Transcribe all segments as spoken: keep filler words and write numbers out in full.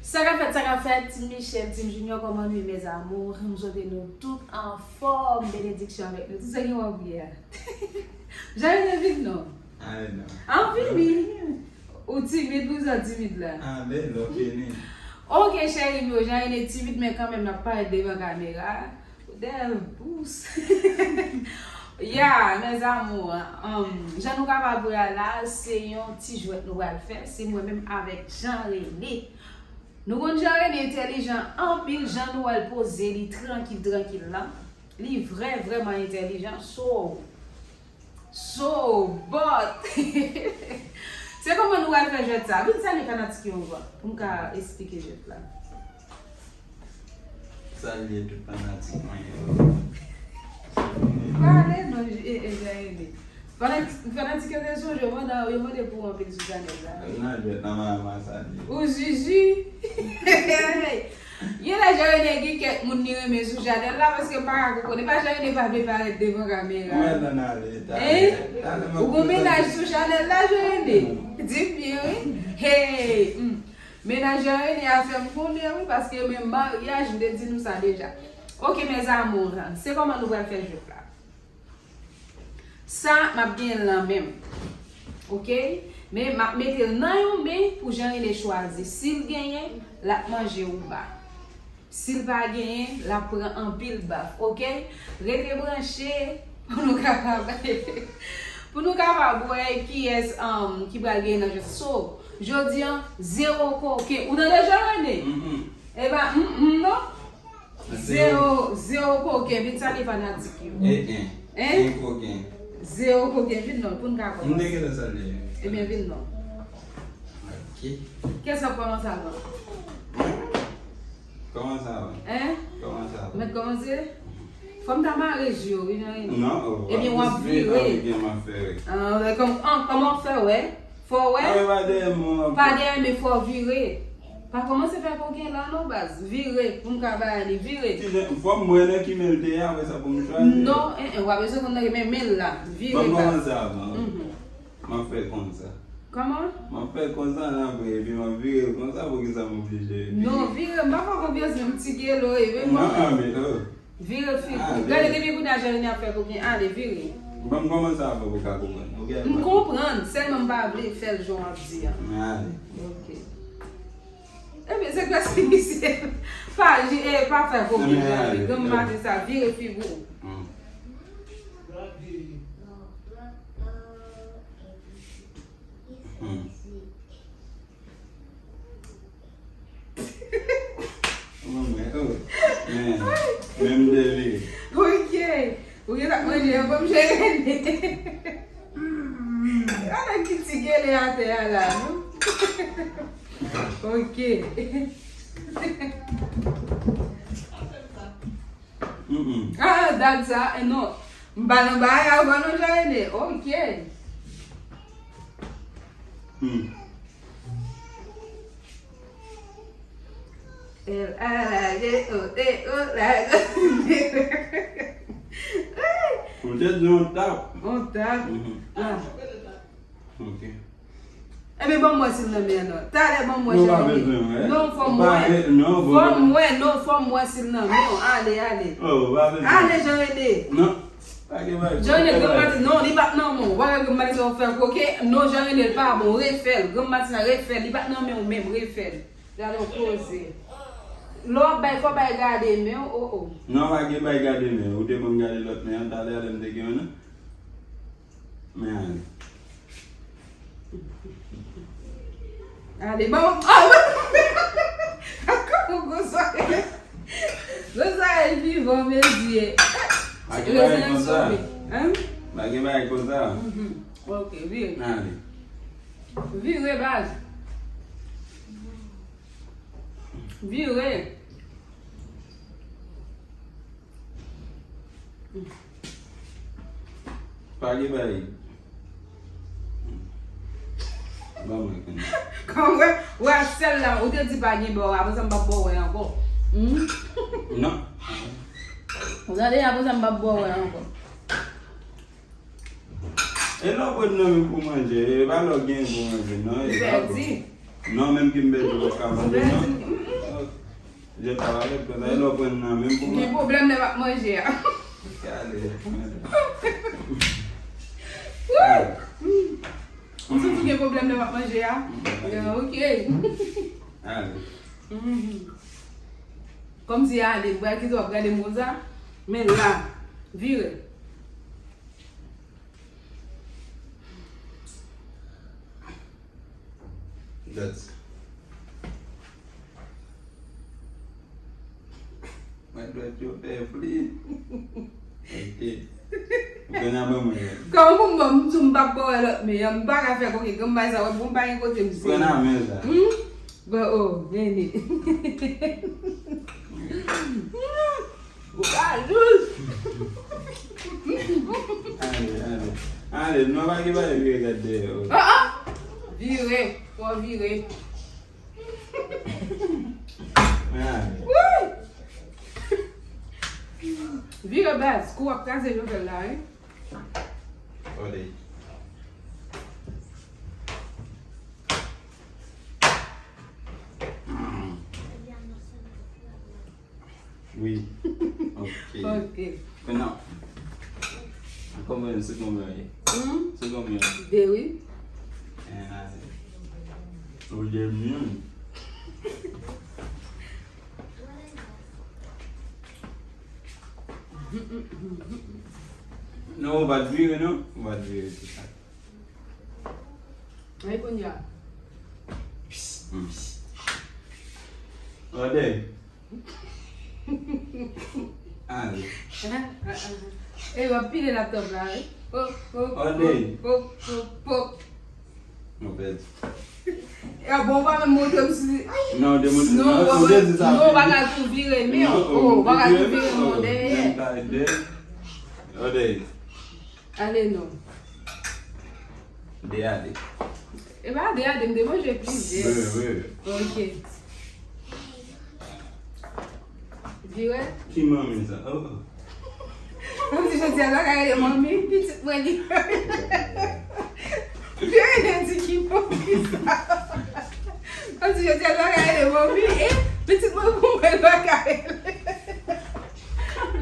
Sa k ap fèt, sa k ap fèt, Team Michel, Team Junior, kòman nou ye, mes amours? M swete nou tout anfòm, benediksyon avèk nou. Tout sa ki w ap ye a. Jan yo te vin non. Ale non. An vini. Ou timid, pou sa w timid la. Ale non, fini. Ok, cheri m yo, jan yo te timid, men kanmenm n ap parèt devan kamera. Dèyè bous. Ya, mes amours, um, jan nou kapab wè a la, se yon ti jwèt nou pral fè. Se mwen menm avèk Jean René. Nou konn Jean René entèlijan anpil, jan nou wè l poze li trankil, trankil la. Li vrè, vrèman entèlijan. So, so, but, se kòman nou pral fè jwèt sa? Vin salye fanatik yo avan, pou m ka esplike jwèt la. Salye tout fanatik mwen yo. Pale non, e, e, Jean René. Fanatik, fanatik yo te sonje w, mande, yo mande pou w anpil sou chanèl la. Nan jwèt nan mama salye. Ou Jiji. Genlè Jean René gen kèk moun li renmen sou chanèl la, paske m pa ka konprann. E pa Jean René pa vle parèt devan kamera. Mwen nan ale, talè. Hein? Talè m ap Ou gon prezante. Mennaj sou chanèl la, Jean René? Di m byen, wi. Hey, hmm. Mennaj Jean René a fè m konnen, wi, paske menm maryaj, m te di nou sa deja. Ok, mes amours, se kòman nou pral fè jwèt la? Sa, m ap genyen l nan men m. Ok? Men, m ap mete l nan yon men pou Jean René chwazi. Si l genyen, l ap manje rouba. Si l pa genyen, l ap pran anpil baf. Ok? Rete branche pou nou kapab, pou nou kapab wè kiyès, um, ki pral genyen nan jwèt. So, jodi a, zewo koken. Ou tande, Jean René? Mhm. E pa, mm, mm, non? Zewo, zewo koken, vin salye fanatik yo. E, en. En? En koken. Zewo koken, vin non, pou n ka kòmanse. M te gentan salye. Ebyen, vin non. Ok. Kiyès k ap kòmanse avan? Kòmanse avan. En? Kòmanse avan. Mèt kòmanse? Fò m ta mare je w, wi, Jean René. Non, oh, Ebyen, w ap vire. Gen m ap fè, wi. Ah, kòm, ah, kòman w fè, wè? Fò wè. Ah, pa dèyè men w. Pa dèyè men, fò vire. Pa kòmanse fè koken la non, baz. Vire, pou m ka bay li. Vire. Ti jan, fò m wè nan ki men l te ye, apre sa pou m chwazi. Non, en, en, w pa bezwen konn nan ki men, men l la. Vire, baz. Fò m kòmanse avan. Mhm. M ap fè konsa. Kòman? M ap fè konsa nan vre, epi m ap vire konsa, poukisa m oblije vire? Non, vire, m pa fè konfyans, menm ti gelo, e, men m ap fè. Non, men, oh. Vire figi w. Gade, depi kounye a Jean René ap fè koken. Ale, vire. Ban m kòmanse avan pou w ka konprann. Ok? M konprann, sèlman m pa vle fè l jan w ap di a. Men ale. Ok. Ebyen, se klase misye. Pa, eh, pa fè koken, Jean René. Granm maten sa, vire figi w. Hmm. Hmm. Mwen, mwen, oh. Men, men m delire. Ok. Ou gentan manje yon bon jere. Ala ki ti gele atè a la, non? Ok. Mm-mm. Ah, dat sa, eh, non. M pa nan bagay avan non, Jean René. Ok. Hmm. L A la G O T O la. Ou te di yon tap. Yon tap. Mhm. Ah. Ok. Ebyen, ban m wè si l nan men an non. Talè ban m wè. Non, pa bezwen wè. Non, fò m wè. Fò m wè, non, fò m wè si l nan men w. Ale, ale. Oh, pa bezwen. Ale, Jean René. Non. Pa gen bagay. Jean René, granm maten, non, li pa t nan men w. Ou pa wè granm maten sa w fè koken. Non, Jean René, l pa bon. Refè l. Granm maten sa, refè l. Li pa t nan men w menm, refè l. Gade yon koze. Lè w ap bay, fò bay gade men w, oh, oh. Non, pa gen bay gade men. Ou te konn gade lòt men an talè a lè m te gen youn nan. Men ale. Ale, bon. Ah, kòman gwo zòrèy? Gwo zòrèy vivan, mesye. Pa gen bagay konsa. Hein? Pa gen bagay konsa. Mhm. Ok, vire. Ale. Vire, baz. Vire. Pa gen bagay. Ban mwen konnen. Kòm wè, wè sèl la, ou te di pa gen bò, apre sa m p ap ba w wè ankò. Hmm? Non. Ou tande, apre sa m p ap ba w wè ankò. E lè w pran nan men pou manje, e pa lè w gen pou manje, non, e pa bon. Pèdi. Non, menm Kimberly pa ka manje, non. Je pa avèk konsa, e lè w pran nan menm pou mwen. Gen pwoblèm lè m ap manje a. Gade. Ou santi gen pwoblèm lè m ap manje a? Ya, ok. Ale. Mhm. Kòmsi ale, m pral kite w ap gade m konsa. Men la, vire. That's Mwen dwèt yo fè pli. Ok. Kounye a ban mwen. Kòman pou m ban m tou m p ap ba w lòt men an, m pa ka fè koke granm bay sa wè pou m pa gen kote m se. Pran nan men sa. Hmm? Bon, oh, vini. Ou pa jis. Ale, ale. Ale, non pa gen bagay vire gad dèyè. Oh, oh. Vire, fò vire. Woy! Vire baz, kou w ap kraze Jovel la, wi. Ode. Wi. Ok. Ok. Kounye a, konbyen, se konbyen w ye? Hmm? Se konbyen w ye? De, wi. Eh, ou ye myon. Non, ou pa t vire, non? Ou pa t vire, se sa. Ay, kounye a. Ode. Ale. E w ap pile laptop la, wi. Hop, hop, hop, hop, hop. Nou pèdi. E bon, ou pa menm montre m si. Non, ou te montre. Non, ou pa ka tou vire men. Non, ou pa ka tou vire men dèyè. Ode. Ale non. De a de. E pa de a de, m te manje plizyè. Wi, wi. Ok. Vire. Ki manmi sa? Oh, oh. Kòmsi jodi a l pa ka rele manmi, pitit mwen li. Vire di ki manmi sa. Kòmsi jodi a l pa ka rele manmi, e pitit mwen pou mwen l pa ka rele.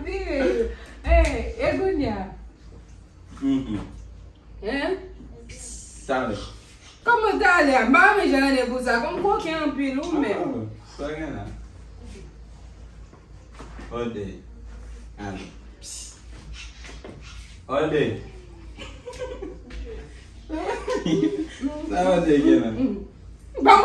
Vire. E, e kounye a. Mhm. Hein? Talè. Kòman talè a? M pa renmen jan René pou sa. Kòm koken anpil ou menm. Ah, sa gen la. Ode. Ane. Ode. Sa Ode gen la. Bon.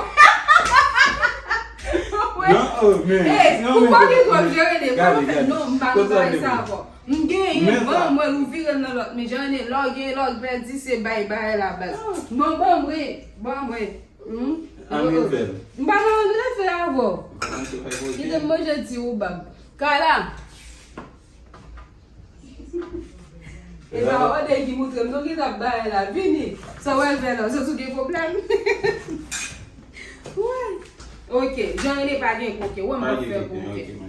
Non, oh, men. Hey, non, ou pa gen dwa jere de. Gade, gade. Non, m pa nan bagay sa ankò. M genyen, ban mwen, ou vire l nan lòt men. Jan René, lè w genyen, lè w pèdi, se bay, bay la baz. Non, ban mwen, ban mwen. Hmm? Ann vin fè l. M pa nan ann vin fè avè w. Kite m manje ti woubab. Kala. E sa Ode ki moutre m, non, ki t ap bay la. Vini. Sa w wè l fè la, se tou gen pwoblèm. Woy. Ok, Jan René pa gen koken. Wè m ap fè koken.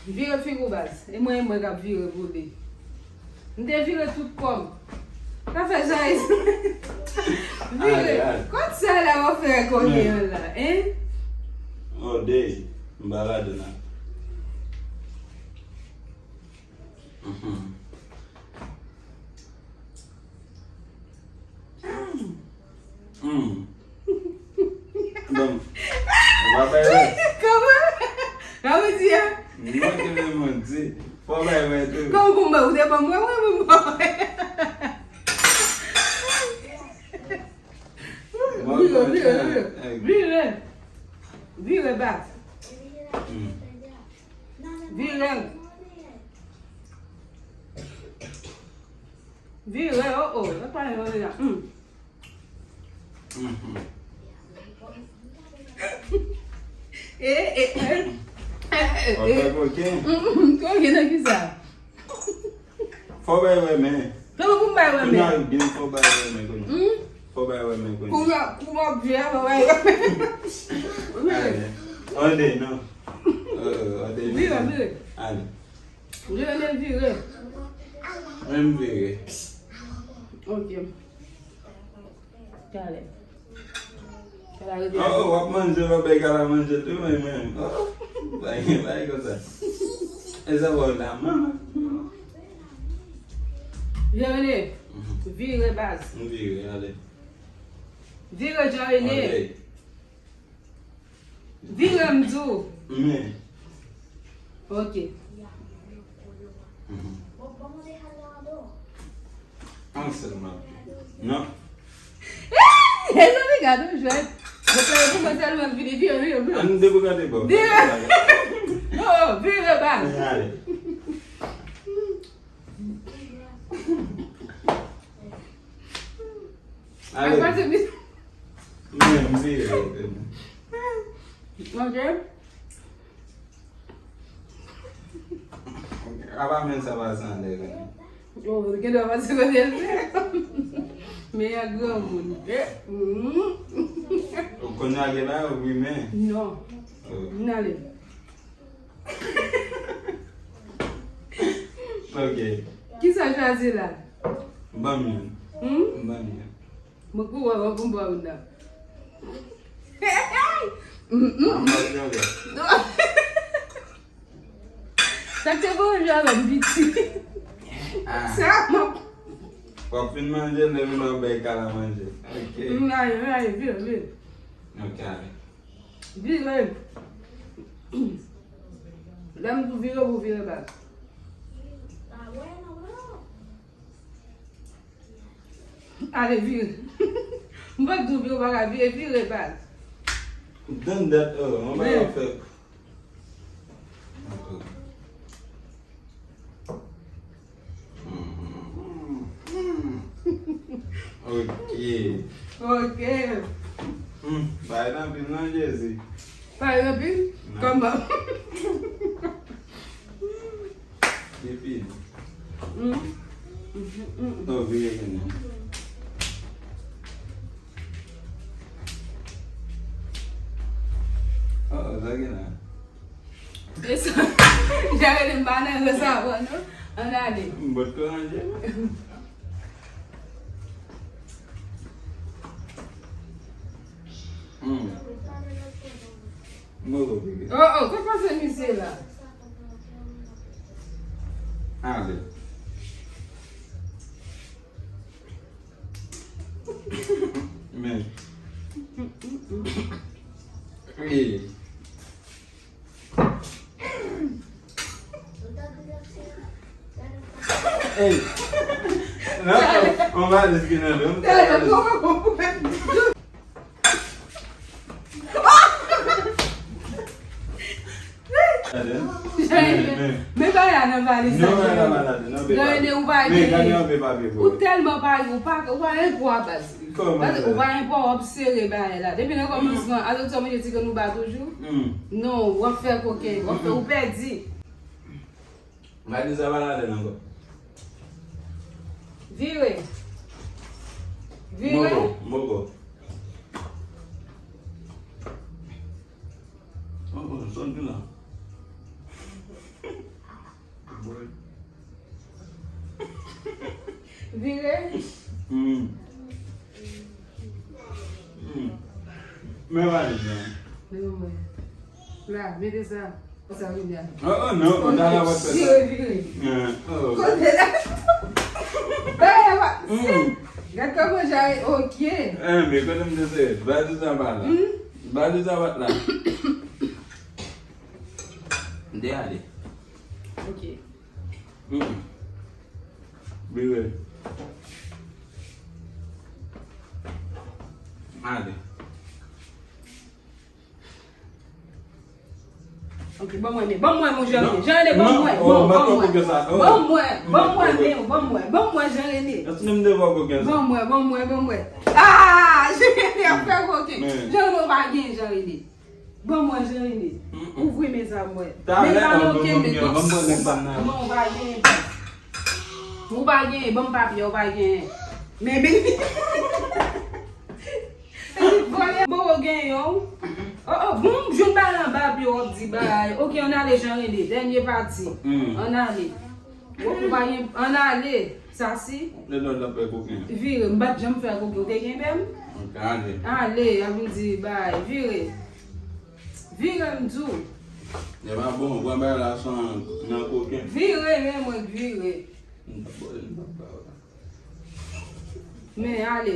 Vire figi w baz. E mwen, e mwen k ap vire pou li. M te vire tout kò m. Sa fè sa. Vire. Kot sa la w ap fè konnen an la, hein? Oh, dey. M pa ladan la. Mhm. Hmm. Bon. Ou pa bay wè. Kòman? Sa vle di a? Mwen te vle mwen di. Fò bay wè tou. Kòman pou mwen? Ou te ban mwen wè, mwen ban wè. Vire, vire, vire. Vire. Vire baz. Hmm. Vire. Vire, oh, oh. E pa yon vire. Hmm. Mhm. Eh, eh, eh. Eh, eh, eh. Koken. Mm, mm, koken nan ki sa? Fò bay wè men. Kòman pou m bay wè men? Kounye a, gen fò bay wè men kounye a. Hmm? Fò bay wè men kounye a. Kounye a, pou m ap jwe a, fò bay wè men. Ale. Ode, non. Euh, ode, non. Vire, vire. Ale. Vire, vire. Menm vire. Ok. Talè. Oh, w ap manje lò bay kala manje tou, men, men. Oh, bay, bay konsa. E sa pa w la, manman. Jean René, vire baz. M vire, ale. Vire, Jean René. Ale. Vire, m di w. Men. Ok. An sèlman. Non. Hey, zanmi, gade yon jwèt. Mwen fè pou mwen sèlman vini, vire, vire, vire. An nou debou gade bò. Vire. Oh, vire baz. Ale. Ale. Apa se bi- Men, m vire. Ok. Apa men sa pa sanble, men. Oh, gen dwa pase kote l fè. Men a granmoun. Eh, mm. Ou konn lage la, ou wi, men. Non. Oh. N ale. Ok. Kisa w chwazi la? Ban m youn. Hmm? Ban m youn. Mwen kou wè wè pou m ba w nan. Mm, mm, mm. Sa k te bon jwe avè m piti. Ah. Sa m ap W ap fin manje, lè vin w ap bay kala manje. Ok. Mm, ay, ay, vire, vire. Ok, ale. Vire. Lè m di w vire, pou vire baz. Ale, vire. M pa t di w vire, w pa ka vire, vire baz. Done that, oh, mwen pa ka fè. Ok. Ok. Hmm, pa gen anpil non, Jezi. Pa gen anpil? Non. Kòman? Depi. Hmm. Non, vire vini. Oh, oh, sa gen la. E sa, Jean René m pa nan resavan non. Ann ale. M bòt tou ranje. Hmm. M bòt tou ranje. Oh, oh, kote pase misye la? Ale. Men. Wi. Hey. Non, on va discuter. Men bagay la nan valiz la. Jean René, ou pa gen. Ou tèlman pa gen, ou pa, ou pa gen pwa baz. Ou pa gen pwa, w ap sere bagay la. Depi nan kòmansman, alò di w manje ti grenn ou ba toujou? Non, w ap fè koken, w ap fè, ou pèdi. Valiz la pa ladann ankò. Vire. Vire. Moko, moko. Oh, oh, sòt di la. Vire. Hmm. Hmm. Men valiz la. Men mwen. La, mete sa. Sa vin la. Oh, oh, non, on a la wòt fè sa. Vire, vire. Kote la? Bagay la pa. Gad kòman Jean, ok. Eh, men kote m te se? Valiz la pa la. Valiz la pa la. M te ale. Ok. Mm. Vire. Ale. Ok, ban mwen, men ban mwen, mon Jean René, Jean René, ban mwen, ban mwen, ban mwen, ban mwen, ban mwen, ban mwen, Jean René. Ban mwen, ban mwen, ban mwen. Ah, Jean René ap fè koken. Jean René, ou pa gen, Jean René. Ban mwen, Jean René. Ouvri men sa mwen. Men pa nan okenn men. Non, ou pa gen. Ou pa gen, ban m papye, ou pa gen. Men beni. Vòlè, bon, ou gen yon. Oh, oh, bon, m jwenn bagay anba pye w ap di bagay. Ok, ann ale, Jean René. Dènye pati. Ann ale. Ou, ou pa gen, ann ale. Sa si. Vire, m pa t janm fè koken. Ou te gen bèm? Ale, a vin di bay, vire. Vire m di w. E pa bon, pran bay la san nan koken. Vire, men mwen k vire. M p ap ba w la. Men ale.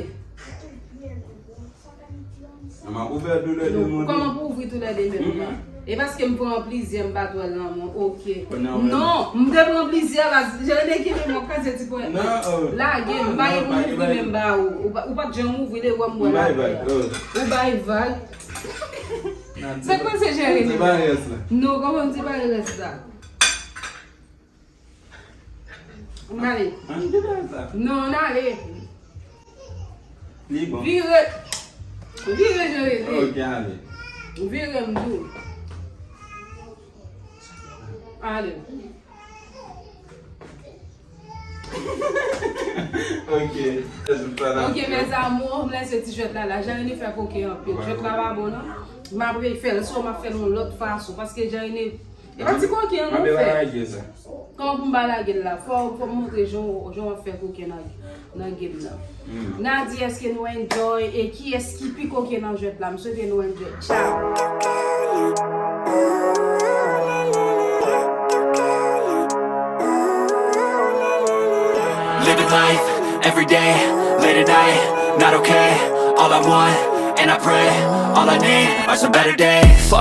M ap ouvè toulède men. Kòman pou ouvri toulède men la? E paske m pran plizyè, m pa t wè l nan men w. Oke. Non, m te pran plizyè, baz. Jerene kenbe m, w ap kraze ti pwen. Lage, m pa gen pou m ouvri men m ba ou. Ou pa t janm ouvri, lè w wè m wè la. Ou bay vag. Se kwa se Jerene? Non, kòman m separe rès la? Ann ale. Ann kite sa. Non, ann ale. Li bon. Vire. Vire, Jerene. Ok, ale. Vire, m di w. Ale. Ok. Ok, mes amours, m lese ti jwèt la la. Jerene fè koken anpil. Jwèt la pa bon, non. M ap refè l. So, m ap fè l yon lòt fason. Paske Jerene E pa ti koken an nou fè. Kòman pou m pa lage l la? Fò, fò m montre jan w, jan w ap fè koken nan, nan game nan. N a di èske nou enjoy e kiyès ki pi koken nan jwèt la. M swete nou enjoy. Tchao. Living life every day, late at night, not okay. All I want, and I pray, all I need are some better days. Fuck